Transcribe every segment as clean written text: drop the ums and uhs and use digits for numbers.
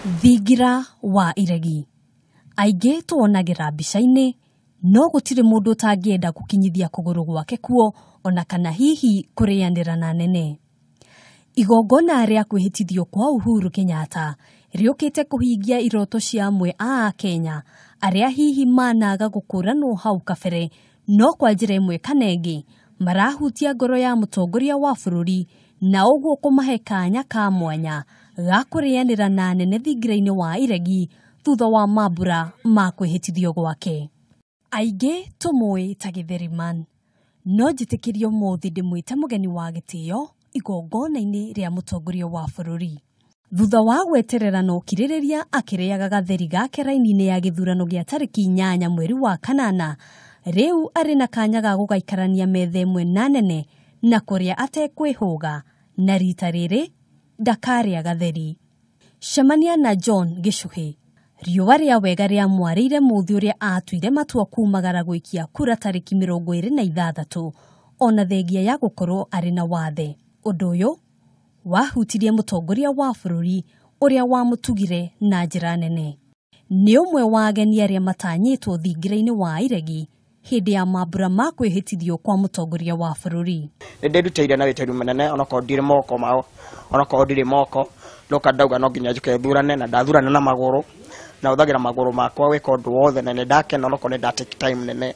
Thingira wa iregi. Aingĩ tuonagĩra mbica-inĩ, no gũtirĩ mũndũ ũtangĩenda gũkinyithia kũgũrũ gwake kuo ona kana hihi kũrĩanĩra na nene. Igongona rĩa kwĩhĩtithio kwa Uhuru Kenyatta rĩũkĩte kũhingia iroto cia amwe a Akenya arĩa hihi managa gũkũranwo hau kabere, no kwa njĩra ĩmwe kana ĩngĩ marahutia ngoro ya mũtongoria wa bũrũri na ũguo kũmahe kanya ka mwanya ga kũrĩanĩra na nene thingira-inĩ wa iregi thutha wa mambura ma kwĩhĩtithio gwake. Aingĩ tũmũĩ ta Gĩtheriman, no njĩtĩkĩrie ũmũthĩ ndĩmwĩte mũgeni wa gĩtĩo igongona-inĩ rĩa mũtongoria wa bũrũri. Thutha wa gweterera na ũkirĩrĩria akĩrĩaga gatheri gake raini-inĩ ya gĩthurano gĩa tarĩki 8 mweri wa kanana, rĩu arĩ na kanya ga gũgaikarania metha ĩmwe na nene na kũrĩa atekwĩhũga, na rita rĩrĩ ndakarĩa gatheri. Cemania na John Gĩchũhĩ. Riũa rĩa wega rĩa mwarĩire mũthĩ ũrĩa atuire matua kumagara gũikia kura tarĩki 26 ona thengia ya gũkorwo arĩ na wathe. Ũndũ ũyũ wahutirie mũtongoria wa bũrũri ũrĩa wamũtugire na njĩra nene. Nĩ ũmwe wa ageni arĩa matanyĩtwo thingira-inĩ wa iregi hĩndĩ ya mambura ma kwĩhĩtithio kwa mũtongoria wa bũrũri. Nĩ ndĩrutĩire na wĩtĩri mũnene onokorwo ndirĩ moko mao, onokorwo ndirĩ moko, ndoka ndauga no nginya njũke thurane na ndathurana na magũrũ, na hũthagĩra magũrũ makwa gwĩka ũndũ wothe na nĩ ndakena onokorwo nĩ nda take time nene.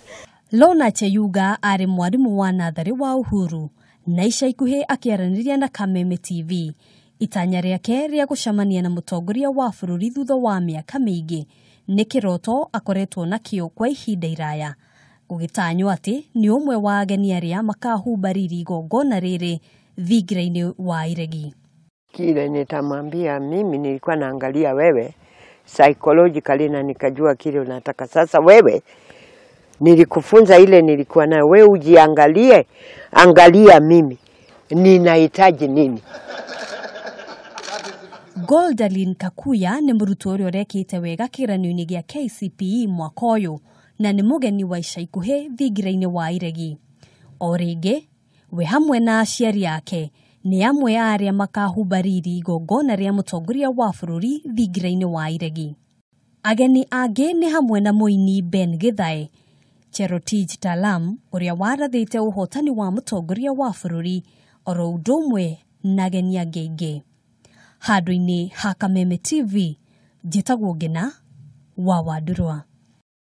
Lorna Cheyuga arĩ mwarimũ wa natharĩ wa Uhuru na ica ikuhĩ akĩaranĩria na Kameme TV. Itanya rĩake rĩa gũcemania na mũtongoria wa bũrũri thutha wa mĩaka mĩingĩ nĩ kĩroto akoretwo nakĩo kwa ihinda iraya, gũgĩtanywo atĩ nĩ ũmwe wa ageni arĩa makahumba riri igongona rĩrĩ thingira-inĩ wa iregi. Kile nitamwambia, mimi nilikuwa naangalia wewe psychologically na nikajua kile unataka. Sasa wewe nilikufunza ile nilikuwa nayo, wewe ujiangalie, angalia mimi ninahitaji nini. Goldalin Kakuya nĩ mũrutwo ũrĩa ũrekĩte wega kĩgeranio-inĩ gĩa KCPE mwaka ũyũ na nĩ mũgeni wa ica ikuhĩ thingira-inĩ wa iregi. O rĩngĩ, we hamwe na aciari ake nĩ amwe a arĩa makahumba riri igongona rĩa mũtongoria wa bũrũri thingira-inĩ wa iregi. Ageni angĩ nĩ hamwe na mũini Ben Githae, Cherotich Talam ũrĩa warathĩte ũhotani wa mũtongoria wa bũrũri oro ũndũ ũmwe na ageni angĩ aingĩ. Handũ-inĩ ha Kameme TV, njĩtagwo Ngina wa Wandurwa.